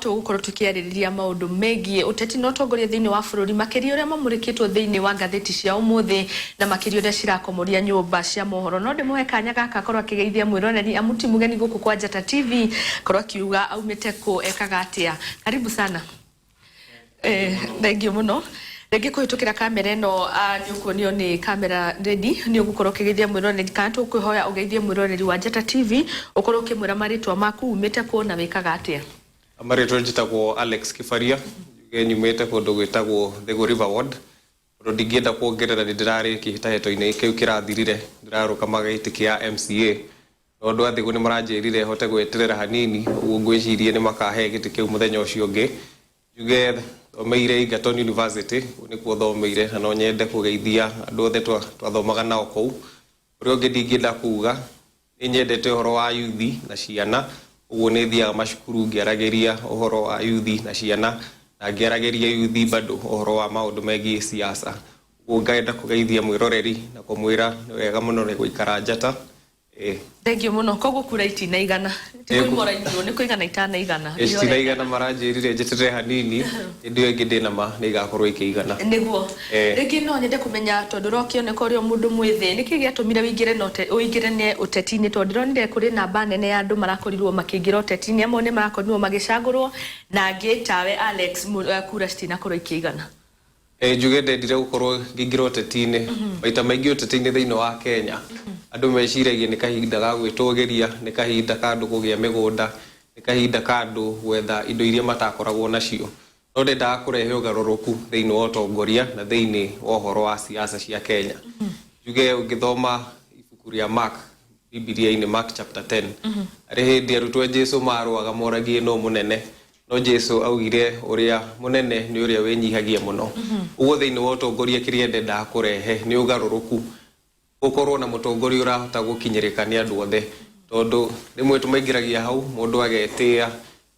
Tũgũkorwo tũkĩarĩrĩria maũndũ megiĩ ũteti na ũtongoria thĩinĩ wa bũrũri, makĩria ũrĩa mamũrĩkĩtwo thĩinĩ wa ngathĩti cia ũmũthĩ na makĩria ũrĩa cirakomoria nyũmba cia mohoro. No ndĩmũhe kanya gaka akorwo akĩgeithia mwĩroreri, amu ti mũgeni gũkũ kwa Njata TV, akorwo akiuga aumĩte kũ, ekaga atĩa. Karibu sana. Thengiũ mũno. Rĩngĩ kũhĩtũkĩra kamera ĩno nĩ ũkuonio nĩ camera ready, nĩ ũgũkorwo ũkĩgeithia mwĩroreri kana tũkwĩhoya ũgeithie mwĩroreri wa Njata TV, ũkorwo ũkĩmwĩra marĩtwa maku, umĩte kũ na wĩkaga atĩa. Marĩtwa njĩtagwo Alex Kĩbaria, njuge nyumĩte kũndũ gwĩtagwo Thĩgũ River Ward. Ũndũ ndingĩenda kuongerera nĩ ndĩrarĩ kĩhĩtahĩto-inĩ kĩu kĩrathirire, ndĩrarũgamaga gĩtĩ kĩa MCA. No andũ a Thĩgũ nĩ maranjĩrire hote gweterera hanini, ũguo ngwĩciria nĩ makahe gĩtĩ kĩu mũthenya ũcio ũngĩ. Njuge thomeire Egerton University, kũu nĩkuo thomeire na no nyende kũgeithia andũ othe twathomaga nao kũu. Ũrĩa ũngĩ ndingĩenda kuga, nĩ nyendete ũhoro wa yuthi na ciana, ũguo nĩ thiaga macukuru ngĩaragĩria ũhoro wa yuthi na ciana, na ngĩaragĩria yuthi bado ũhoro wa maũndũ megiĩ siasa. Ũguo ngenda kũgeithia mwĩroreri na kũmwĩra nĩ wega mũno nĩ gũikara Njata. Ĩĩ. Thengiũ mũno. Koguo kura itinaigana. Ti kũimwo ũraimirwo, nĩ kũigana itanaigana. Ĩĩ citinaigana, maranjĩrire njeterere hanini, hĩndĩ ĩyo ĩngĩ ndĩ na ma nĩ igakorwo ikĩigana. Nĩguo. Rĩngĩ no nyende kũmenya tondũ ũrakĩoneka ũrĩ o mũndũ mwĩthĩ, nĩkĩ gĩatũmire ũingĩre na ũingĩrane ũteti-inĩ tondũ ndĩronire kũrĩ namba nene ya andũ marakorirwo makĩingĩra ũteti-inĩ, amwe nĩ marakorirwo magĩcagũrwo na angĩ tawe Alex kura citinakorwo ikĩigana. Ĩĩ njuge ndendire gũkorwo ngĩingĩra ũteti-inĩ. Maita maingĩ ũteti-inĩ thĩinĩ wa Kenya, andũ meciragia nĩ kahinda ga gwĩtũgĩria, nĩ kahinda ka andũ kũgĩa mĩgũnda, nĩ kahinda ka andũ gwetha indo iria matakoragwo nacio. No ndendaga kũrehe ũgarũrũku thĩinĩ wa ũtongoria na thĩinĩ wa ũhoro wa siasa cia Kenya. Njuge ũngĩthoma ibuku rĩa Mark Bibilia-inĩ, Mark chapter 10, harĩ hĩndĩ arutwo a Jesu marũaga moragie nũ mũnene. No Jesu augire ũrĩa mũnene nĩ ũrĩa wĩnyihagia mũno. Ũguo thĩinĩ wa ũtongoria kĩrĩa ndendaga kũrehe nĩ ũgarũrũku. Gũkorwo na mũtongoria ũrahota gũkinyĩrĩka nĩ andũ othe. Tondũ rĩmwe tũmaingĩragia hau mũndũ agetĩĩa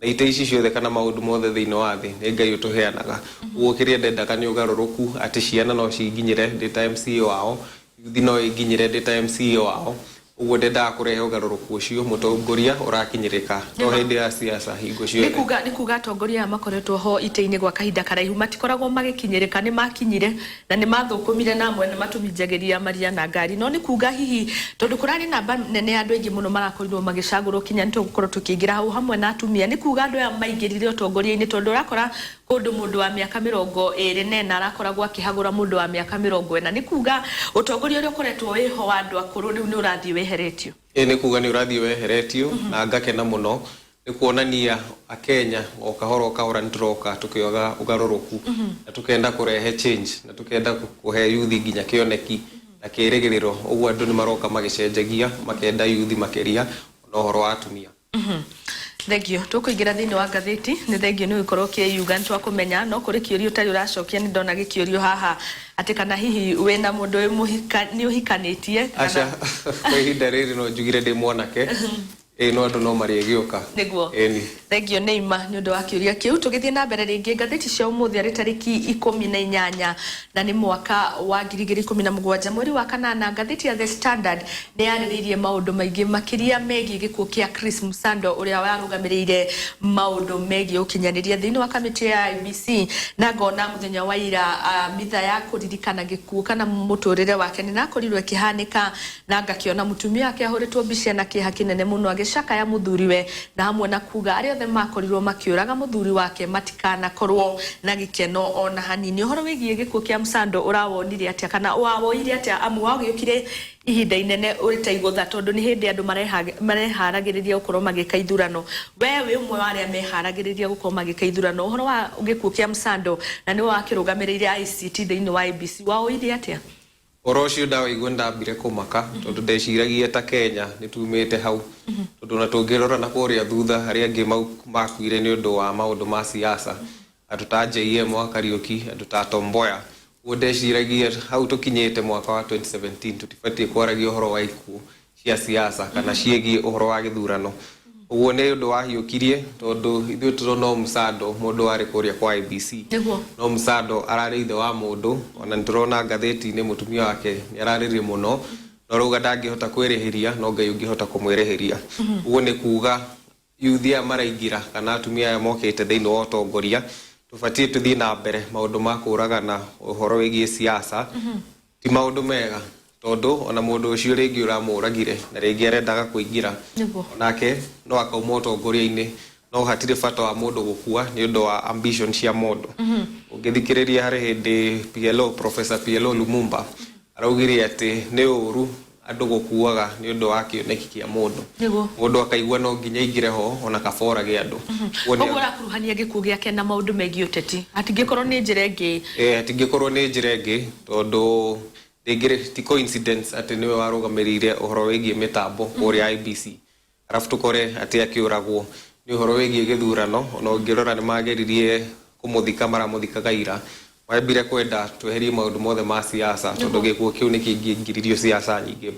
na itĩ ici ciothe kana maũndũ mothe thĩinĩ wa thĩ nĩ Ngai ũtũheanaga. Ũguo kĩrĩa ndendaga nĩ ũgarũrũku atĩ ciana no cinginyĩre ndĩ ta MCA wao, yuthi no ĩnginyĩre ndĩ ta MCA wao. Ũguo ndendaga kũrehe ũgarũrũku ũcio, mũtongoria ũrakinyĩrĩka, to hĩndĩ ya siasa, hingo Nĩ ciothe. kuga nĩ kuga atongoria aya makoretwo ho itĩ-inĩ gwa kahinda karaihu matikoragwo magĩkinyĩrĩka, nĩ makinyire na nĩ mathũkũmire na amwe nĩ matũminjagĩria maria na ngari. No nĩ kuga hihi tondũ kũrarĩ namba nene ya andũ aingĩ mũno marakorirwo magĩcagũrwo kinya nĩ tũgũkorwo tũkĩingĩra hau hamwe na atumia, nĩ kuga andũ aya maingĩrire ũtongoria-inĩ tondũ ũrakora kũndũ mũndũ wa mĩaka 24 arakoragwo akĩhagũra mũndũ wa mĩaka 40. Nĩ kuga ũtongoria ũrĩa ũkoretwo wĩho wa andũ akũrũ rĩu nĩ ũrathiĩ weheretio. Ĩĩ nĩ kuga nĩ ũrathiĩ weheretio na ngakena mũno nĩ kuonania Akenya o kahora o kahora nĩ tũroka tũkĩoyaga ũgarũrũku na tũkenda kũrehe change na tũkenda kũhe yuthi nginya kĩoneki na kĩrĩgĩrĩro. Ũguo andũ nĩ maroka magĩcenjagia makenda yuthi makĩria ona ũhoro wa atumia. Thengio. Tũkũingĩra thĩinĩ wa ngathĩti. Nĩ thengio nĩ gũkorwo ũkĩyuga, nĩ twakũmenya, no kũrĩ kĩũria ũtarĩ ũracokia, nĩ ndona gĩkĩũrio haha atĩ kana hihi wĩna mũndũ wĩ mũhika, nĩ ũhikanĩtie kana. Aca, kwa ihinda rĩrĩ no njugire ndĩ mwanake. Ĩĩ no andũ no marĩgĩũka. Nĩguo. Ĩni. Thengio Neima nĩ ũndũ wa kĩũria kĩu. Tũgĩthiĩ na mbere rĩngĩ, ngathĩti cia ũmũthĩ arĩ tarĩki 18 na nĩ mwaka wa 2017 mweri wa kanana, ngathĩti ya The Standard nĩ yarĩrĩirie maũndũ maingĩ makĩria megiĩ gĩkuũ kĩa Chris Msando ũrĩa warũgamĩrĩire maũndũ megiĩ ũkinyanĩria thĩinĩ wa kamĩtĩ ya IEBC, na ngona mũthenya wa ira mitha ya kũririkana gĩkuũ kana mũtũrĩre wake nĩ ĩrakorirwo ĩkĩhanĩka, na ngakĩona mũtumia wake ahũrĩtwo mbica na kĩeha kĩnene mũno agĩcakaya mũthuriwe, na hamwe na kuga arĩa othe makorirwo makĩũraga mũthuri wake matikanakorwo na gĩkeno ona hanini. Ũhoro wĩgiĩ gĩkuũ kĩa Msando ũrawonire atĩa kana wawoire atĩa amu wagĩũkire ihinda inene ũrĩ ta igũtha tondũ nĩ hĩndĩ andũ mareharagĩrĩria gũkorwo magĩka ithurano. We wĩ ũmwe wa arĩa meharagĩrĩria gũkorwo magĩka ithurano. Ũhoro wa gĩkuũ kĩa Msando na nĩwe wakĩrũgamĩrĩire ICT thĩinĩ wa IEBC wawoire atĩa? Ũhoro ũcio ndaũigua nĩndambire kũmaka tondũ ndeciragia ta Kenya nĩtumĩte hau tondũ ona tũngĩrora na kũrĩa thutha arĩa angĩ makuire nĩ ũndũ wa maũndũ ma siasa, andũ ta JM wa Kariũki, andũ ta Tom Mboya. Ũguo ndeciragia hau tũkinyĩte mwaka wa 2017 tũtibatiĩ kwaragia ũhoro wa ikuũ cia siasa kana ciĩgiĩ ũhoro wa gĩthurano. Ũguo nĩ ũndũ wahiũkirie tondũ ithuĩ tũrona o Msando mũndũ warĩ kũrĩa kwa IEBC. No Msando ararĩ ithe wa mũndũ, ona nĩ tũrona ngathĩti-inĩ mũtumia wake nĩ ararĩrire mũno, no arauga ndangĩhota kwĩrĩhĩria no Ngai ũngĩhota kũmwĩrĩhĩria. Ũguo nĩ kuga. Yuthi aya maraingĩra kana atumia aya mokĩte thĩinĩ wa ũtongoria, tũbatiĩ tũthiĩ na mbere. Maũndũ ma kũragana ũhoro wĩgiĩ siasa ti maũndũ mega, tondũ ona mũndũ ũcio rĩngĩ ũramũragire na rĩngĩ arendaga kũingĩra, onake no akauma ũtongoria-inĩ. No hatirĩ bata wa mũndũ gũkua nĩ ũndũ wa ambition cia mũndũ. Ũngĩthikĩrĩria, harĩ hĩndĩ PLO, Professor PLO Lumumba, araugire atĩ nĩ ũru andũ gũkuaga nĩ ũndũ wa kĩoneki kĩa mũndũ. Mũndũ akaigua no nginya aingĩre ho ona kaba orage andũ. Ũguo ũrakuruhania gĩkuũ gĩake na maũndũ megiĩ ũteti, hatingĩkorwo nĩ njĩra ĩngĩ? Eh, hatingĩkorwo nĩ njĩra ĩngĩ, tondũ rĩngĩ ti coincidence atĩ nĩwe warũgamĩrĩire ũhoro wĩgiĩ mĩtambo kũrĩa IEBC, arabu tũkore atĩ akĩũragwo nĩ ũhoro wĩgiĩ gĩthurano. Ona ũngĩrora, nĩ mageririe kũmũthika, maramũthikaga ira, mambire kwenda tweherie maũndũ mothe ma siasa, tondũ gĩkuũ kĩu nĩ kĩngĩingiririo siasa nyingĩ.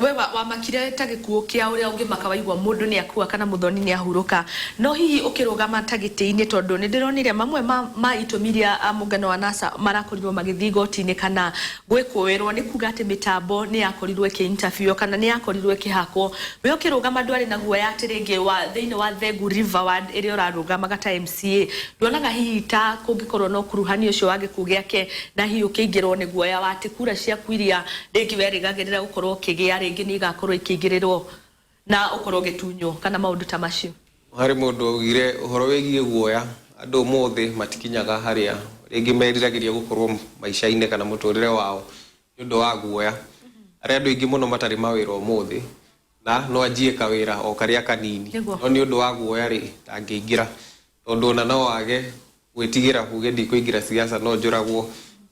We wamakire ta gĩkuũ kĩa ũrĩa ũngĩmaka waigua mũndũ nĩ akua kana mũthoni nĩ ahurũka, no hihi ũkĩrũgama ta gĩtĩ-inĩ, tondũ nĩ ndĩronire mamwe ma itũmi iria a mũngano wa NASA marakorirwo magĩthiĩ igoti-inĩ kana gwĩkũĩrwo nĩ kuga atĩ mĩtambo nĩ yakorirwo ĩkĩ-interfere kana nĩ yakorirwo ĩkĩhakwo. We ũkĩrũgama, ndwarĩ na guoya atĩ rĩngĩ wa thĩinĩ wa Thengu River Ward ĩrĩa ũrarũgamaga ta MCA, nduonaga hihi ta kũngĩkorwo na ũkuruhani ũcio wa gĩkuũ gĩake, na hihi ũkĩingĩrwo nĩ guoya wa atĩ kura ciaku iria rĩngĩ werĩgagĩrĩra gũkorwo ũkĩgĩa rĩngĩ nĩ igakorwo ikĩingĩrĩrwo na ũkorwo ũgĩtunywo kana maũndũ ta macio? Harĩ mũndũ augire ũhoro wĩgiĩ guoya, andũ ũmũthĩ matikinyaga harĩa rĩngĩ meriragĩria gũkorwo maica-inĩ kana mũtũrĩre wao nĩ ũndũ wa guoya. Harĩ andũ aingĩ mũno matarĩ mawĩra ũmũthĩ, na no anjie kawĩra o karĩa kanini, no nĩ ũndũ wa guoya rĩ, ndangĩingĩra, tondũ ona no wage gwĩtigĩra uge ndikũingĩra siasa, no njũragwo,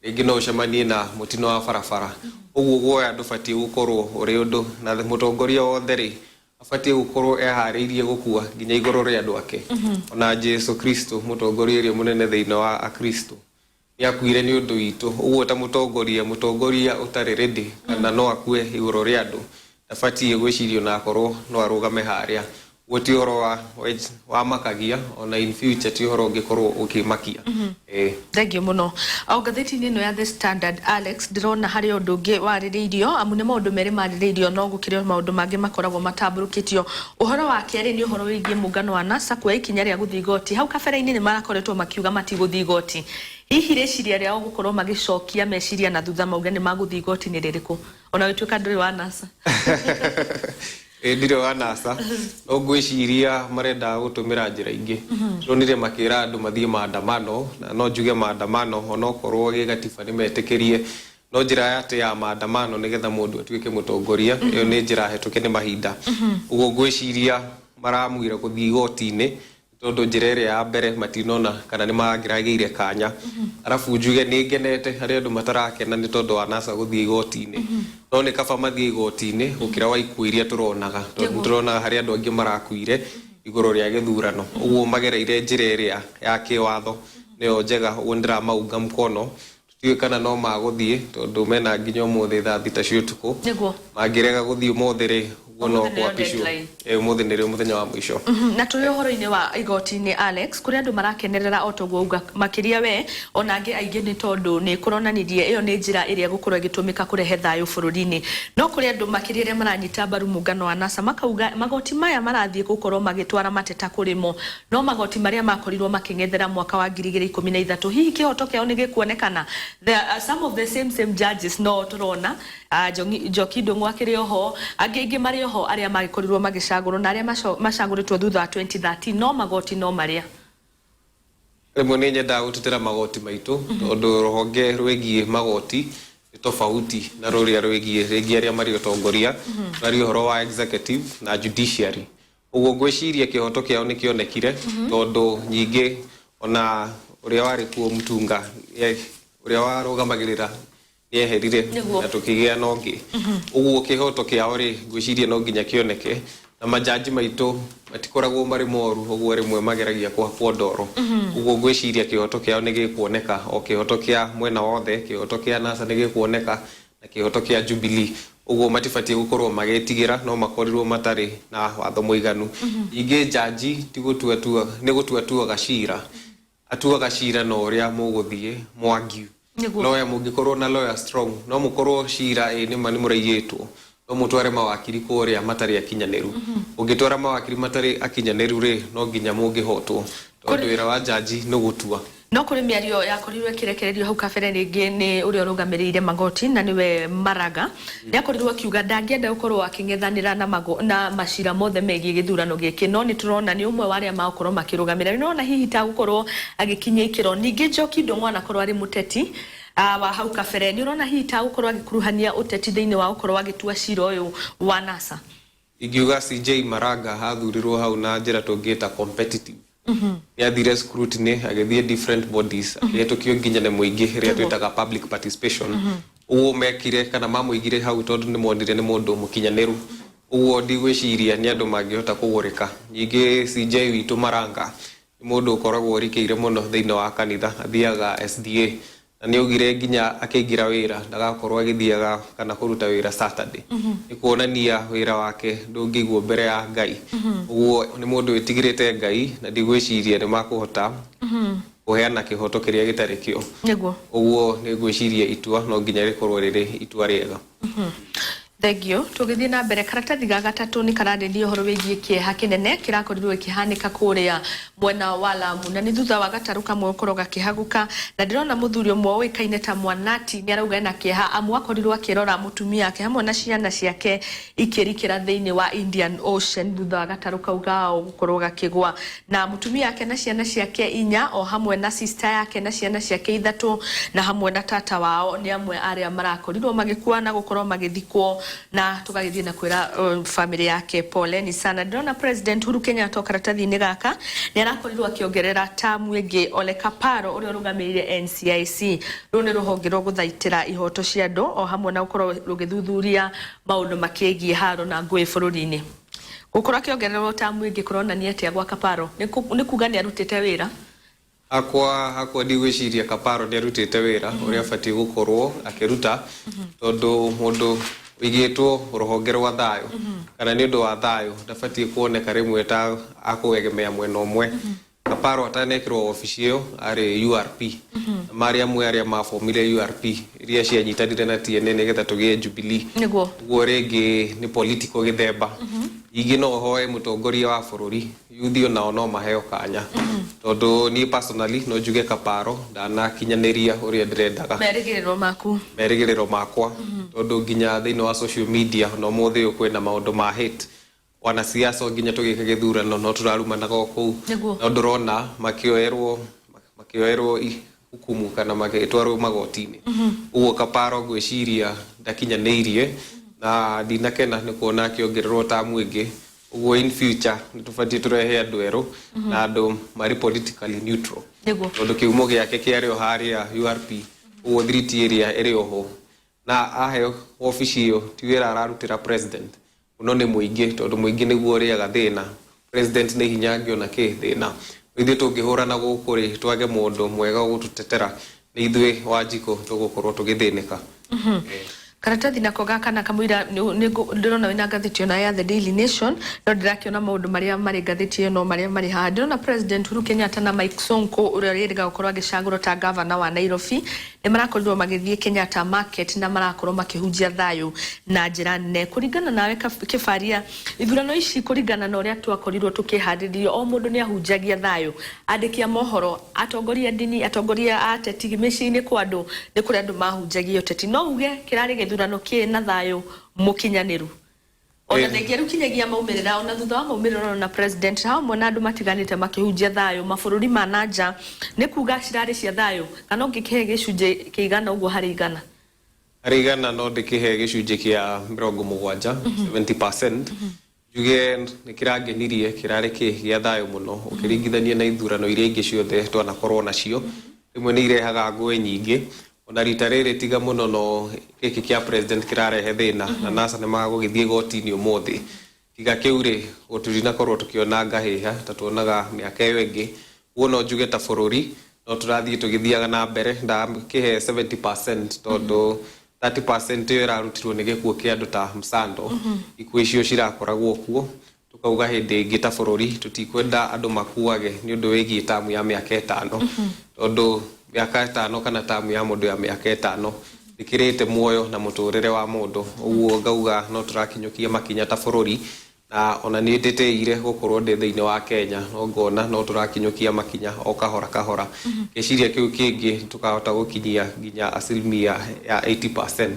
rĩngĩ no ũcemanie na mũtino wa barabara. Ũguo guoya ndũbatiĩ gũkorwo ũrĩ ũndũ, na mũtongoria wothe rĩ, abatiĩ gũkorwo eharĩirie gũkua nginya igũrũ rĩa andũ ake. Ona Jesu Kristo, mũtongoria ũrĩa mũnene thĩinĩ wa Akristo, nĩ akuire nĩ ũndũ witũ. Ũguo ta mũtongoria ũtarĩ ready kana no akue igũrũ rĩa andũ, ndabatiĩ gwĩciria ona akorwo no arũgame harĩa. Ũguo ti ũhoro wa makagia, ona in future ti ũhoro ũngĩkorwo ũkĩmakia. Thengiũ mũno. O ngathĩti-inĩ ĩno ya The Standard, Alex, ndĩrona harĩ ũndũ ũngĩ warĩrĩirio, amu nĩ maũndũ merĩ marĩrĩirio, no gũkĩrĩ o maũndũ mangĩ makoragwo matambũrũkĩtio. Ũhoro wa kerĩ nĩ ũhoro wĩgiĩ mũngano wa NASA kuoya ikinya rĩa gũthiĩ igoti. Hau kabere-inĩ nĩ marakoretwo makiuga matigũthiĩ igoti. Hihi rĩciria rĩao gũkorwo magĩcokia meciria na thutha mauge nĩ magũthiĩ igoti-inĩ rĩrĩkũ, ona gũtuĩka ndũrĩ wa NASA? Ĩ, ndirĩ wa NASA, no ngwĩciria marenda gũtũmĩra njĩra ingĩ. Tũronire makĩra andũ mathiĩ maandamano, na no njuge maandamano, onokorwo gĩgatiba nĩ metĩkĩrie, no njĩra ya atĩ ya maandamano nĩgetha mũndũ atuĩke mũtongoria, ĩyo nĩ njĩra hetũke nĩ mahinda. Ũguo ngwĩciria maramwĩra gũthiĩ igoti-inĩ tondũ njĩra ĩrĩa ya mbere matinona kana nĩ mangĩragĩire kanya. Arabu njuge nĩ ngenete harĩ andũ matarakena nĩ tondũ wa NASA gũthiĩ igoti-inĩ, no nĩ kaba mathiĩ igoti-inĩ gũkĩra wa ikuũ iria tũronaga, tondũ tũronaga harĩ andũ angĩ marakuire igũrũ rĩa gĩthurano. Ũguo magereire njĩra ĩrĩa ya kĩwatho nĩyo njega. Ũguo nĩndĩramaunga mkono. Tũtiũĩ kana no magũthiĩ, tondũ mena nginya ũmũthĩ thaa 6 cia ũtukũ. Mangĩrega gũthiĩ ũmũthĩ rĩ, ũguo no Ũmũthĩ nĩrĩo kwapishwo. deadline. Ĩ, ũmũthĩ nĩrĩo mũthenya wa mũico. Na tũrĩ ũhoro-inĩ wa igoti-inĩ, Alex, kũrĩ andũ marakenerera o toguo uga, makĩria we ona angĩ aingĩ, nĩ tondũ nĩ kũronanirie ĩyo nĩ njĩra ĩrĩa ĩgũkorwo ĩgĩtũmĩka kũrehe thayũ bũrũri-inĩ. No kũrĩ andũ makĩria arĩa maranyita mbaru mũngano wa NASA makauga magoti maya marathiĩ gũkorwo magĩtwara mateta kũrĩ mo, no magoti marĩa makorirwo makĩng'ethera mwaka wa 2013, hihi kĩhoto kĩao nĩ gĩkuonekana? There are some of the same judges, no tũrona Njoki Ndung'u akĩrĩ oho, angĩ aingĩ marĩ oho, arĩa magĩkorirwo magĩcagũrwo na arĩa macagũrĩtwo thutha wa 2013, no magoti no marĩa. Rĩmwe nĩ nyendaga gũtetera magoti maitũ, tondũ rũhonge rwĩgiĩ magoti nĩ tofauti na rũrĩa rwĩgiĩ rĩngĩ arĩa marĩ ũtongoria. Tũraria ũhoro wa executive na judiciary. Ũguo ngwĩciria kĩhoto kĩao nĩ kĩonekire, tondũ nyingĩ ona ũrĩa warĩ kuo Mutunga, ũrĩa warũgamagĩrĩra, nĩeherire na tũkĩgĩa na ũngĩ. Ũguo kĩhoto kĩao rĩ, ngwĩciria no nginya kĩoneke, na majaji maitũ matikoragwo marĩ moru ũguo rĩmwe mageragia kũhakwo ndoro. Ũguo ngwĩciria kĩhoto kĩao nĩ gĩkuoneka, o kĩhoto kĩa mwena wothe, kĩhoto kĩa NASA nĩ gĩkuoneka na kĩhoto kĩa Jubilee. Ũguo matibatiĩ gũkorwo magĩtigĩra no makorirwo matarĩ na watho mũiganu. Ningĩ jaji ti gũtua tua, nĩ gũtua tuaga cira, atuaga cira na ũrĩa mũgũthiĩ mwangiu. Lawyer, mũngĩkorwo na lawyer strong, no mũkorwo cira ĩ nĩma nĩ mũraiyĩtwo, No mũtware mawakiri kũrĩa matarĩ akinyanĩru. Ũngĩtwara mawakiri matarĩ akinyanĩru rĩ, no nginya mũngĩhotwo, tondũ wĩra wa jaji nĩ gũtua. No kũrĩ mĩario yakorirwo ĩkĩrekererio hau kabere rĩngĩ nĩ ũrĩa ũrũgamĩrĩire magoti, na nĩwe Maraga. Nĩ akorirwo akiuga ndangĩenda gũkorwo akĩng'ethanĩra na, na macira mothe megiĩ gĩthurano gĩkĩ, no nĩ tũrona nĩ ũmwe wa arĩa magũkorwo makĩrũgamĩrĩra. Nĩ ũrona hihi ta gũkorwo agĩkinyia ikĩro? Ningĩ Njoki Ndung'u anakorwo arĩ mũteti wa hau kabere, nĩ ũrona hihi ta gũkorwo agĩkuruhania ũteti thĩinĩ wa gũkorwo agĩtua cira ũyũ wa NASA? Ingiuga CJ Maraga athurirwo hau na njĩra tũngĩta competitive. Nĩ athire scrutiny, agĩthiĩ different bodies, akĩhetũkio nginya nĩ mũingĩ, ĩrĩa twĩtaga public participation. Ũguo mekire kana mamũigire hau tondũ nĩ monire nĩ mũndũ mũkinyanĩru. Ũguo ndigwĩciria nĩ andũ mangĩhota kũgũrĩka. Ningĩ CJ witũ Maranga nĩ mũndũ ũkoragwo ũrikĩire mũno thĩinĩ wa kanitha, athiaga SDA, na nĩ augire nginya akĩingĩra wĩra ndagakorwo agĩthiaga kana kũruta wĩra Saturday, nĩ kuonania wĩra wake ndũngĩigwo mbere ya Ngai. Ũguo nĩ mũndũ wĩtigĩrĩte Ngai, na ndigwĩciria nĩ makũhota kũheana kĩhoto kĩrĩa gĩtarĩ kĩo. Ũguo nĩ ngwĩciria itua no nginya rĩkorwo rĩrĩ itua rĩega. Thengiũ. Tũgĩthiĩ na mbere, karatathi ga gatatũ nĩ kararĩria ũhoro wĩgiĩ kĩeha kĩnene kĩrakorirwo gĩkĩhanĩka kũrĩa mwena wa Lamu, na nĩ thutha wa gatarũ kamwe gũkorwo gakĩhagũka. Na ndĩrona mũthuri ũmwe ũĩkaine ta Mwanati nĩ arauga ena kĩeha, amu akorirwo akĩrora mũtumia wake hamwe na ciana ciake ikĩrikĩra thĩinĩ wa Indian Ocean thutha wa gatarũ kau kao gũkorwo gakĩgwa, na mũtumia wake na ciana ciake inya, o hamwe na sister yake na ciana ciake ithatũ, na hamwe na tata wao, nĩ amwe arĩa marakorirwo magĩkua na gũkorwo magĩthikwo, na tũgagĩthiĩ na kwĩra family yake poleni sana. Ndĩrona President Uhuru Kenyatta o karatathi-inĩ gaka nĩ arakorirwo akĩongerera tamu ĩngĩ Ole Kaparo, ũrĩa ũrũgamĩrĩire NCIC. Rũu nĩ rũhonge rwa gũthaitĩra ihoto cia andũ, o hamwe na gũkorwo rũgĩthuthuria maũndũ makĩgiĩ haro na ngũĩ bũrũri-inĩ. Gũkorwo akĩongererwo tamu ĩngĩ kũronania atĩa gwa Kaparo? Nĩ kuga nĩ arutĩte wĩra? Hakwa ndigwĩciria Kaparo nĩ arutĩte wĩra ũrĩa abatiĩ gũkorwo akĩruta, tondũ mũndũ ũigĩtwo rũhonge rwa thayũ kana nĩ ũndũ wa thayũ ndabatiĩ kuoneka rĩmwe ta akũegemea mwena ũmwe. Kaparo atanekĩrwo wabici ĩyo arĩ URP, na marĩ amwe arĩa mabomire URP iria cianyitanire na TNA nĩgetha tũgĩe Jubilee. Ũguo rĩngĩ nĩ political gĩthemba. Ingĩ no hoe mũtongoria wa bũrũri, yuthi onao no maheo kanya, tondũ niĩ personally no njuge Kaparo ndanakinyanĩria ũrĩa ndĩrendaga. Merĩgĩrĩro maku. Merĩgĩrĩro makwa, tondũ nginya thĩinĩ wa social media no mũthĩ ũyũ kwĩna maũndũ ma hate, wanasiasa, o nginya tũgĩka gĩthurano no tũrarumanaga o kũu. No ndũrona makĩoerwo hukumu kana magĩtwarwo magoti-inĩ. Ũguo Kaparo ngwĩciria ndakinyanĩirie, na ndinakena nĩ kuona akĩongererwo tamu ĩngĩ. Ũguo in future nĩ tũbatiĩ tũrehe andũ erũ na andũ marĩ politically neutral, tondũ kĩhumo gĩake kĩarĩ o harĩa URP. Ũguo thiriti ĩrĩa ĩrĩ oho na aheo wabici ĩyo ti wĩra ararutĩra president mũno, nĩ mũingĩ, tondũ mũingĩ nĩguo ũrĩaga thĩna. President nĩ hinya angĩona kĩ thĩna. Ithuĩ tũngĩhũrana gũkũ rĩ, twage mũndũ mwega ũgũtũtetera, nĩ ithuĩ Wanjikũ tũgũkorwo tũgĩthĩnĩka. Karatathi nako gaka na kamũira ndĩrona wĩna ngathĩti ona ya The Daily Nation, no ndĩrakĩona maũndũ marĩa marĩ ngathĩti ĩno marĩa marĩ haha. Ndĩrona President Uhuru Kenyatta na Mike Sonko, ũrĩa ũrĩrĩga gũkorwo agĩcagũrwo ta gavana wa Nairobi, nĩ marakorirwo magĩthiĩ Kenyatta Market na marakorwo makĩhunjia thayũ na njĩra nene. Kũringana nawe, Kĩbaria, ithurano ici, kũringana na ũrĩa twakorirwo tũkĩharĩrio, o mũndũ nĩ ahunjagia thayũ, andĩki a mohoro, atongoria a ndini, atongoria a ateti, mĩciĩ-inĩ kwa andũ nĩ kũrĩ andũ mahunjagia ũteti, no uge kĩrarĩ gĩthurano kĩ na thayũ mũkinyanĩru, ona thengia rĩu kinyagia maumĩrĩra, ona thutha wa maumĩrĩra, ona president hamwe na andũ matiganĩte makĩhunjia thayũ mabũrũri ma nanja, nĩ kuga cirarĩ cia thayũ, kana ũngĩkĩhe gĩcunjĩ kĩigana ũguo harĩ 100? Harĩ 100 no ndĩkĩhe gĩcunjĩ kĩa 70, 70%. Njuge nĩ kĩrangenirie, kĩrarĩ kĩ gĩa thayũ mũno ũkĩringithania na ithurano iria ingĩ ciothe twanakorwo nacio. Rĩmwe nĩ irehaga ngũĩ nyingĩ, ona rita rĩrĩ tiga mũno, no gĩkĩ kĩa president kĩrarehe thĩna na NASA nĩ magũgĩthiĩ igoti-inĩ ũmũthĩ. Tiga kĩu rĩ, tũtinakorwo tũkĩona ngahĩha ta tuonaga mĩaka ĩyo ĩngĩ. Ũguo no njuge ta bũrũri no tũrathiĩ tũgĩthiaga na mbere. Ndakĩhe 70% tondũ 30% ĩyo ĩrarutirwo nĩ gĩkuũ kĩa andũ ta Msando. Ikuũ icio cirakoragwo kuo, tukauga hĩndĩ ĩngĩ ta bũrũri tũtikwenda andũ makuage nĩ ũndũ wĩgiĩ tamu ya mĩaka 5, tondũ mĩaka 5 kana tamu ya mũndũ ya mĩaka 5. Ndĩkĩrĩte muoyo na mũtũrĩre wa mũndũ. Ũguo ngauga no tũrakinyũkia makinya ta bũrũri, na ona niĩ ndĩtĩire gũkorwo ndĩ thĩinĩ wa Kenya, no ngona no tũrakinyũkia makinya o kahora kahora. Ngĩciria kĩu kĩngĩ tũkahota gũkinyia nginya asilimia ya 80%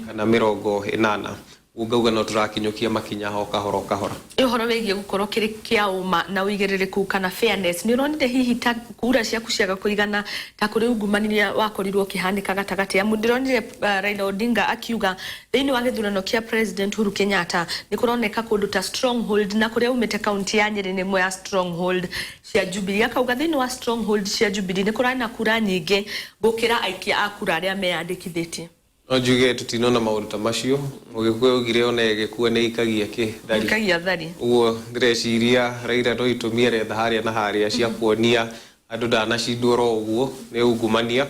kana 80. Ũguo ngauga no tũrakinyũkia makinya o kahora o kahora. Ũhoro wĩgiĩ gũkorwo kĩrĩ kĩa ũma na ũigĩrĩrĩku kana fairness, nĩ ũronire hihi ta kura ciaku ciaga kũigana ta kũrĩ ungumania wakorirwo ũkĩhanĩka gatagatĩ? Amu ndĩronire Raila Odinga akiuga thĩinĩ wa gĩthurano kĩa President Uhuru Kenyatta nĩ kũroneka kũndũ ta stronghold, na kũrĩa umĩte kaunti ya Nyĩrĩ nĩ ĩmwe ya stronghold cia Jubilee. Akauga thĩinĩ wa stronghold cia Jubilee nĩ kũrarĩ na kura nyingĩ gũkĩra aikia a kura arĩa meyandĩkithĩtie. No njuge tũtinona maũndũ ta macio. Mũgĩkũyũ augire ona ĩgĩkua nĩ ĩikagia kĩ thari. Ikagia thari. Ũguo ndĩreciria Raila no itũmi aretha harĩa na harĩa cia kuonia andũ ndanacindwo oro ũguo nĩ ungumania.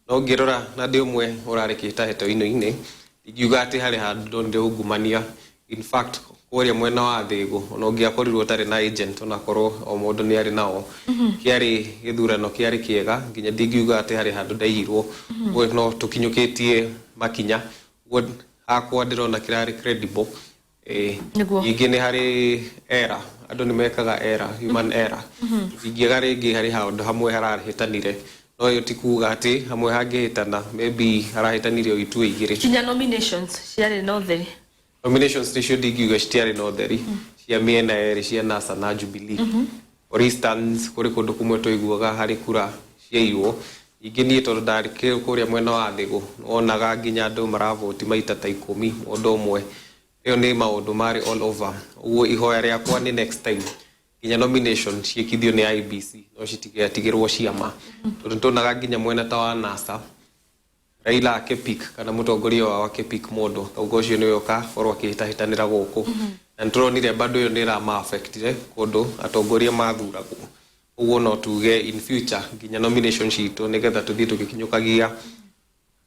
No ngĩrora na ndĩ ũmwe ũrarĩ kĩhĩtahĩtano-inĩ, ingiuga atĩ harĩ handũ ndonire ungumania. In fact, kũrĩa mwena wa Thĩgũ ona ũngĩakorirwo ũtarĩ na agent, onakorwo o mũndũ nĩ arĩ nao, kĩarĩ gĩthurano kĩarĩ kĩega nginya ndingiuga atĩ harĩ handũ ndaiyirwo. Ũguo no tũkinyũkĩtie makinya. Ũguo hakwa ndĩrona kĩrarĩ credible. Nĩguo. Ningĩ nĩ harĩ error, andũ nĩ mekaga error, human error. Tũtingĩaga rĩngĩ harĩ handũ hamwe harahĩtanire, no ĩyo ti kuga atĩ hamwe hangĩhĩtana maybe harahĩtanire o itua igĩrĩ. Kinya nominations ciarĩ na ũtheri? Nominations nĩcio ndingiuga citiarĩ na ũtheri, cia mĩena yerĩ, cia NASA na Jubilee. For instance, kũrĩ kũndũ kũmwe twaiguaga harĩ kura ciaiywo. Ningĩ niĩ tondũ ndarĩ kũrĩa mwena wa Thĩgũ, wonaga nginya andũ maravoti maita ta 10 mũndũ ũmwe. Ĩyo nĩ maũndũ marĩ all over. Ũguo ihoya rĩakwa nĩ next time nginya nomination ciĩkithio nĩ IEBC no citigatigĩrwo ciama, tondũ nĩtuonaga nginya mwena ta wa NASA Raila akĩpick kana mũtongoria wao akĩpick mũndũ akauga ũcio nĩwe ũkakorwo akĩhĩtahĩtanĩra gũkũ, na nĩtũronire bado ĩyo nĩ ĩrama affectire kũndũ atongoria mathuragwo. Ũguo no tuge in future nginya nomination citũ, nĩgetha tũthiĩ tũgĩkinyũkagia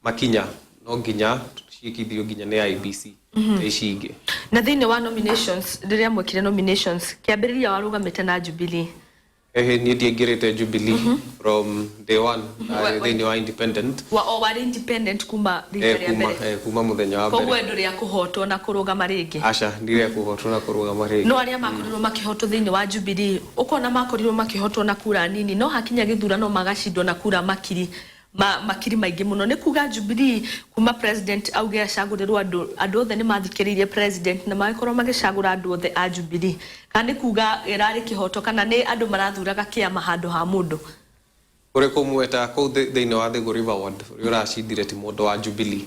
makinya, no nginya ciĩkithio nginya nĩ IEBC ta ici ingĩ. Na thĩinĩ wa nominations, rĩrĩa mwekire nominations kĩambĩrĩria warũgamĩte na Jubilee? Ehe, niĩ ndiaingĩrĩte Jubilee from day one, ndarĩ thĩinĩ wa independent. O warĩ independent kuma rita rĩa mbere? Kuma mũthenya wa Koguo mbere. ndũrĩ akũhotwo na kũrũgama rĩngĩ? Aca, ndirĩ kũhotwo na kũrũgama rĩngĩ. No arĩa makorirwo makĩhotwo thĩinĩ wa Jubilee, ũkona makorirwo makĩhotwo na kura nini, no hakinya gĩthurano magacindwo na kura makiri makiri maingĩ mũno. Nĩ kuga Jubilee kuma president auge acagũrĩrwo andũ, andũ othe nĩ mathikĩrĩirie president na magĩkorwo magĩcagũra andũ othe a Jubilee, kana nĩ kuga ĩrarĩ kĩhoto, kana nĩ andũ marathuraga kĩama handũ ha mũndũ? Kũrĩ kũmwe ta kũu thĩinĩ wa Thĩgũ River Ward, ũrĩa ũracindire ti mũndũ wa Jubilee,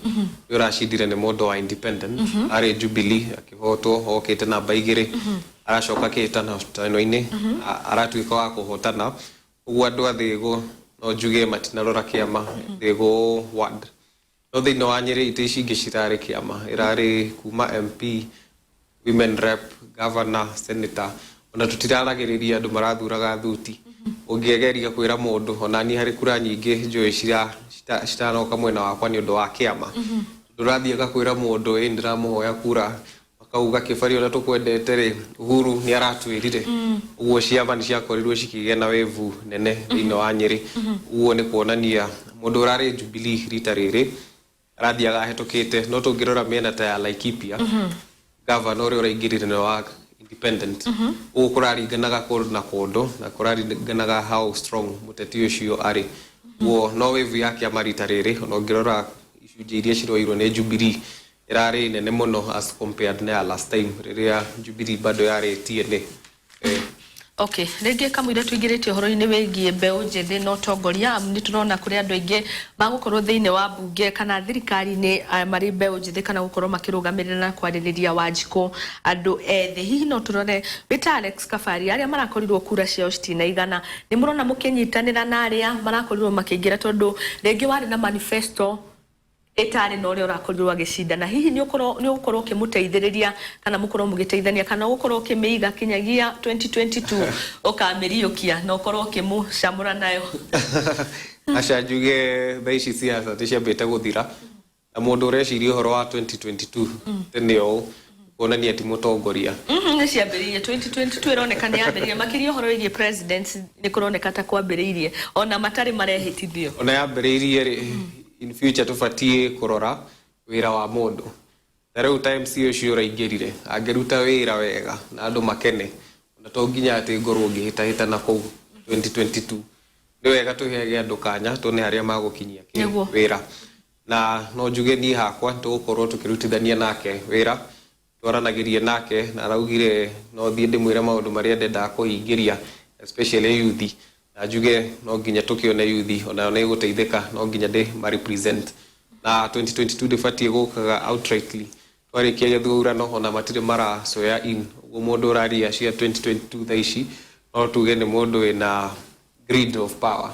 ũrĩa ũracindire nĩ mũndũ wa independent. Arĩ Jubilee akĩhotwo, okĩte namba 2, aracoka kĩhĩtahĩtano-inĩ aratuĩka wa kũhotana. Ũguo andũ a Thĩgũ no njuge matinarora kĩama Thĩgũ Ward. No thĩinĩ wa Nyĩrĩ itĩ ici ingĩ cirarĩ kĩama, ĩrarĩ kuma MP, women rep, governor, senator. Ona tũtiraragĩrĩria andũ marathuraga thuti. Ũngĩgeria kwĩra mũndũ, ona niĩ harĩ kura nyingĩ njũĩ citanoka mwena wakwa nĩ ũndũ wa kĩama. Ndũrathiĩ ũgakwĩra mũndũ ĩ ndĩramũhoya kura, makauga Kĩbari ũrĩa tũkwendete rĩ, Uhuru nĩ aratwĩrire. Ũguo ciama nĩ ciakorirwo cikĩgĩa na wĩvu nene thĩinĩ wa Nyĩrĩ. Ũguo nĩ kuonania mũndũ ũrarĩ Jubilee rita rĩrĩ arathiaga ahĩtũkĩte. No tũngĩrora mĩena ta ya Laikipia, governor ũrĩa ũraingĩrire nĩ wa independent. Ũguo kũraringanaga kũndũ na kũndũ, na kũraringanaga how strong mũteti ũcio arĩ. Ũguo no wĩvu ya kĩama rita rĩrĩ, ona ũngĩrora icunjĩ iria ciroirwo nĩ Jubilee ĩrarĩ nene mũno as compared na ya last time rĩrĩa Jubilee bado yarĩ TNA. Okay, rĩngĩ kamũira tũingĩrĩte ũhoro-inĩ wĩgiĩ mbeũ njĩthĩ na ũtongoria, amu nĩ tũrona kũrĩ andũ aingĩ magũkorwo thĩinĩ wa mbunge kana thirikari-inĩ marĩ mbeũ njĩthĩ kana gũkorwo makĩrũgamĩrĩra na kwarĩrĩria Wanjikũ andũ ethĩ. Hihi no tũrore wĩ ta Alex Kabari, arĩa marakorirwo kura ciao citinaigana, nĩ mũrona mũkĩnyitanĩra na arĩa marakorirwo makĩingĩra, tondũ rĩngĩ warĩ na manifesto ĩtarĩ na ũrĩa ũrakorirwo agĩcindana? Hihi nĩ ũgũkorwo ũkĩmũteithĩrĩria kana mũkorwo mũgĩteithania, kana ũgũkorwo ũkĩmĩiga kinyagia 2022 ũkamĩriũkia na ũkorwo ũkĩmũcamũra nayo? Aca, njuge thaa ici siasa nĩ ciambĩte gũthira, na mũndũ ũreciria ũhoro wa 2022 tene ũũ kuonania ti mũtongoria. Nĩ ciambĩrĩirie 2022, ĩroneka nĩ yambĩrĩirie makĩria ũhoro wĩgiĩ president, nĩ kũroneka ta kwambĩrĩirie ona matarĩ marehĩtithio. Ona yambĩrĩirie rĩ, In future tũbatiĩ kũrora wĩra wa mũndũ. Ta rĩu ta MCA ũcio ũraingĩrire, angĩruta wĩra wega na andũ makene, ona to nginya atĩ ngorwo ngĩhĩtahĩtana kũu 2022. Nĩ wega tũheage andũ kanya tuone harĩa magũkinyia wĩra. Na no njuge niĩ hakwa tũgũkorwo tũkĩrutithania nake wĩra, twaranagĩrie nake na araugire no thiĩ ndĩmwĩre maũndũ marĩa ndendaga kũhingĩria, especially youth. Na njuge no nginya tũkĩone youth onayo nĩ ĩgũteithĩka, no nginya ndĩ ma represent. Na 2022 ndĩbatiĩ gũkaga outrightly. Twarĩkia gĩthurano ona matirĩ mara swear in. Ũguo mũndũ ũraria cia 2022 thaa ici no tuge nĩ mũndũ wĩna greed of power.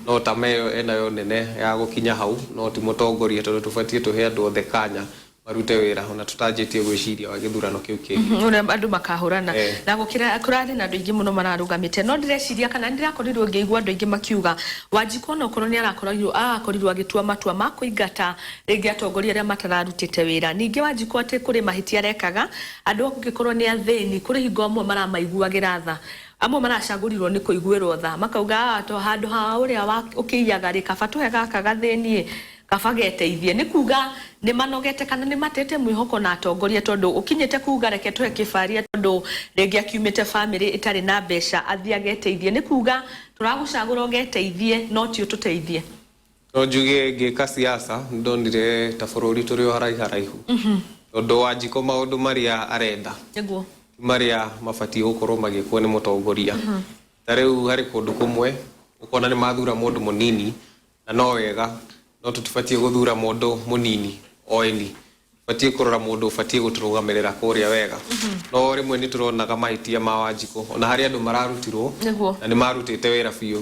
No tama ĩyo enayo nene ya gũkinya hau, no ti mũtongoria, tondũ tũbatiĩ tũhe andũ othe kanya marute wĩra ona tũtanjĩtie gwĩciria wa gĩthurano kĩu kĩngĩ. Ũrĩa andũ makahũrana na gũkĩra kũrarĩ na andũ aingĩ mũno mararũgamĩte, no ndĩreciria kana ndĩrakorirwo ngĩigua andũ aingĩ makiuga Wanjikũ onokorwo nĩ arakorirwo agĩtua matua ma kũingata rĩngĩ atongoria arĩa matararutĩte wĩra. Ningĩ Wanjikũ atĩ kũrĩ mahĩtia arekaga, andũ angĩkorwo nĩ athĩni, kũrĩ hingo amwe maramaiguagĩra tha, amwe maracagũrirwo nĩ kũiguĩrwo tha, makauga to handũ ha ũrĩa ũkĩiyaga rĩ, kaba tũhe gaka gathĩni, kaba geteithie. Nĩ kuga nĩ manogete kana nĩ matete mwĩhoko na atongoria, tondũ ũkinyĩte kuga reke tũhe kĩbaria tondũ rĩngĩ akiumĩte bamĩrĩ ĩtarĩ na mbeca athiĩ ageteithie. Nĩ kuga tũragũcagũra ũgeteithie, no ti ũtũteithie. No njuge ngĩka siasa ndonire ta bũrũri tũrĩ o haraiharaihu, tondũ Wanjikũ maũndũ marĩa arenda ti marĩa mabatiĩ gũkorwo magĩkwo nĩ mũtongoria. Ta rĩu harĩ kũndũ kũmwe ũkona nĩ mathura mũndũ mũnini, na no wega, no tũtibatiĩ gũthura mũndũ mũnini oeni, tũbatiĩ kũrora mũndũ ũbatiĩ gũtũrũgamĩrĩra kũrĩa wega. No rĩmwe nĩ tũronaga mahĩtia ma Wanjikũ, ona harĩ andũ mararutirwo na nĩ marutĩte wĩra biũ,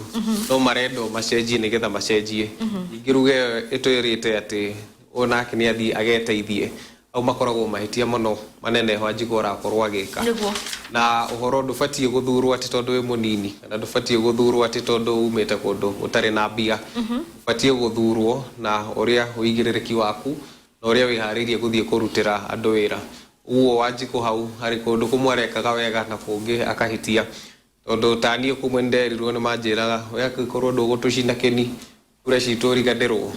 no marendwo macenjie nĩgetha macenjie. Ningĩ ruga ĩyo ĩtwĩrĩte atĩ onake nĩ athiĩ ageteithie, hau makoragwo mahĩtia mũno manene Wanjikũ arakorwo agĩka. Na ũhoro ndũbatiĩ gũthurwo atĩ tondũ wĩ mũnini, kana ndũbatiĩ gũthurwo atĩ tondũ umĩte kũndũ ũtarĩ na mbia. Ũbatiĩ gũthurwo na ũrĩa ũigĩrĩrĩki waku na ũrĩa wĩharĩirie gũthiĩ kũrutĩra andũ wĩra. Ũguo Wanjikũ hau harĩ kũndũ kũmwe arekaga wega na kũngĩ akahĩtia, tondũ ta niĩ kũmwe nĩnderirwo, nĩ manjĩraga we angĩkorwo ndũgũtũcina kĩni kura citũ ũriganĩrwo.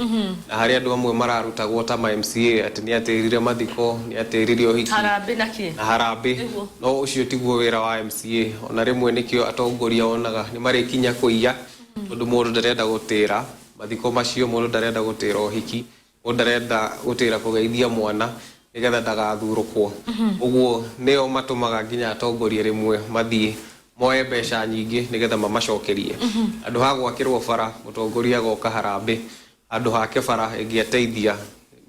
Na harĩ andũ amwe mararutagwo ta ma MCA atĩ nĩ atĩrire mathiko, nĩ atĩrire ũhiki, harambĩ na kĩ na harambĩ. No ũcio tiguo wĩra wa MCA. Ona rĩmwe nĩkĩo atongoria wonaga nĩ marĩkinya kũiya, tondũ mũndũ ndarenda gũtĩra mathiko macio, mũndũ ndarenda gũtĩra ũhiki, mũndũ ndarenda gũtĩra kũgeithia mwana nĩgetha ndagathurũkwo. Ũguo nĩo matũmaga nginya atongoria rĩmwe mathiĩ moe mbeca nyingĩ nĩgetha mamacokerie. Andũ ha gwakĩrwo bara, mũtongoria agoka harambĩ handũ hake bara ĩngĩateithia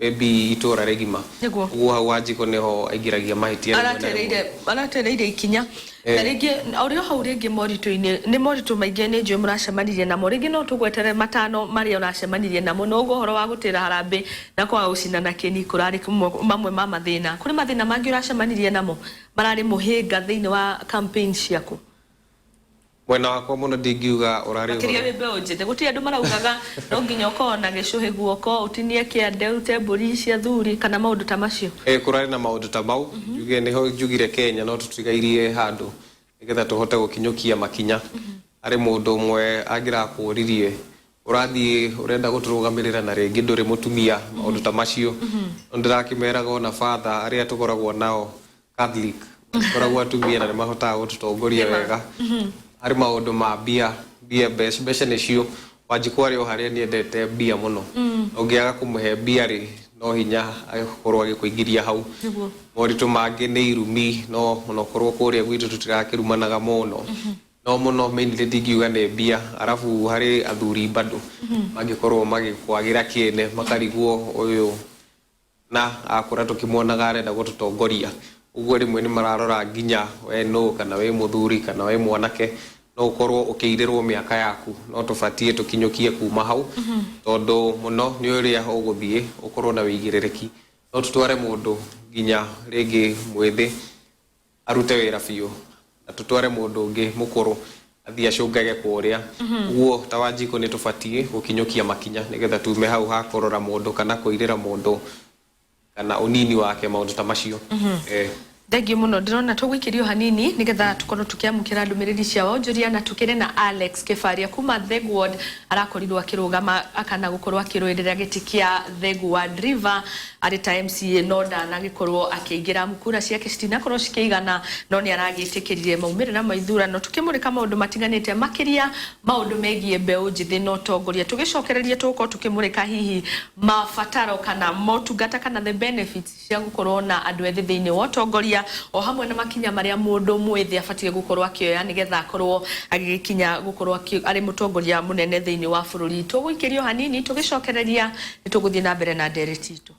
maybe itũra rĩgima. Ũguo hau Wanjikũ nĩho aingĩragia mahĩtia rĩmwe na rĩmwe. Aratereire ikinya. Na rĩngĩ ũrĩ o hau rĩngĩ moritũ-inĩ, nĩ moritũ maingĩ nĩ njũĩ mũracemanirie namo, rĩngĩ no tũgwetere matano marĩa ũracemanirie namo. No ũguo ũhoro wa gũtĩra harambĩ na kwaga gũcinana kĩni kũrarĩ mamwe ma mathĩna. Kũrĩ mathĩna mangĩ ũracemanirie namo mararĩ mũhĩnga thĩinĩ wa campaign ciaku? Mwena wakwa mũno ndingiuga ũrarĩ makĩria wĩ mbeũ njĩthĩ, gũtirĩ andũ maraugaga no nginya ũkorwo na gĩcũhĩ guoko, ũtinie kĩande, ũrute mbũri cia thuri kana maũndũ ta macio? Kũrarĩ na maũndũ ta mau. Njuge nĩho njugire Kenya no tũtigairie handũ nĩgetha tũhote gũkinyũkia makinya. Harĩ mũndũ ũmwe angĩrakũririe ũrathiĩ ũrenda gũtũrũgamĩrĩra na rĩngĩ ndũrĩ mũtumia, maũndũ ta macio. No ndĩrakĩmeraga ona father arĩa tũkoragwo nao Catholic makoragwo atumia na nĩ mahotaga gũtũtongoria wega. Harĩ maũndũ ma mbia, mbia, mbeca nĩcio Wanjikũ arĩ o harĩa nĩendete mbia mũno. Ũngĩaga kũmũhe mbia rĩ, no hinya agĩkorwo agĩkũingĩria hau. Moritũ mangĩ nĩ irumi, no onokorwo kũrĩa gwitũ tũtirakĩrumanaga mũno, no mũno mainly ndingiuga nĩ mbia. Arabu harĩ athuri bado mangĩkorwo magĩkwagĩra kĩene, makarigwo ũyũ na akũra tũkĩmuonaga arenda gũtũtongoria. Ũguo rĩmwe nĩ mararora nginya we nũ, kana wĩ mũthuri kana wĩ mwanake, no ũkorwo ũkĩirĩrwo mĩaka yaku. No tũbatiĩ tũkinyũkie kuma hau, tondũ mũno nĩ ũrĩa ũgũthiĩ ũkorwo na wĩigĩrĩrĩki. No tũtware mũndũ nginya rĩngĩ mwĩthĩ arute wĩra biũ, na tũtware mũndũ ũngĩ mũkũrũ athiĩ acũngage kũrĩa. Ũguo ta Wanjikũ nĩ tũbatiĩ gũkinyũkia makinya nĩgetha tume hau ha kũrora mũndũ kana kũirĩra mũndũ kana ũnini wake, maũndũ ta macio. Thengiũ mũno. Ndĩrona tũgũikĩrio hanini nĩgetha tũkorwo tũkĩamũkĩra ndũmĩrĩri cia wonjoria, na tũkĩrĩ na Alex Kĩbaria kuma Thegu Ward, arakorirwo akĩrũgama akana gũkorwo akĩrũĩrĩra gĩtĩ kĩa Thegu Ward River arĩ ta MCA, no ndanagĩkorwo akĩingĩra, kura ciake citinakorwo cikĩigana, no nĩ aragĩtĩkĩrire maumĩrĩra ma ithurano. Tũkĩmũrĩka maũndũ matiganĩte, makĩria maũndũ megiĩ mbeũ njĩthĩ na ũtongoria. Tũgĩcokereria tũgũkorwo tũkĩmũrĩka hihi mabataro kana motungata kana the benefits cia gũkorwo na andũ ethĩ thĩinĩ wa ũtongoria, o hamwe na makinya marĩa mũndũ mwĩthĩ abatiĩ gũkorwo akĩoya nĩgetha akorwo agĩgĩkinya gũkorwo arĩ mũtongoria mũnene thĩinĩ wa bũrũri. Tũgũikĩrio hanini, tũgĩcokereria nĩ tũgũthiĩ na mbere na ndereti itũ.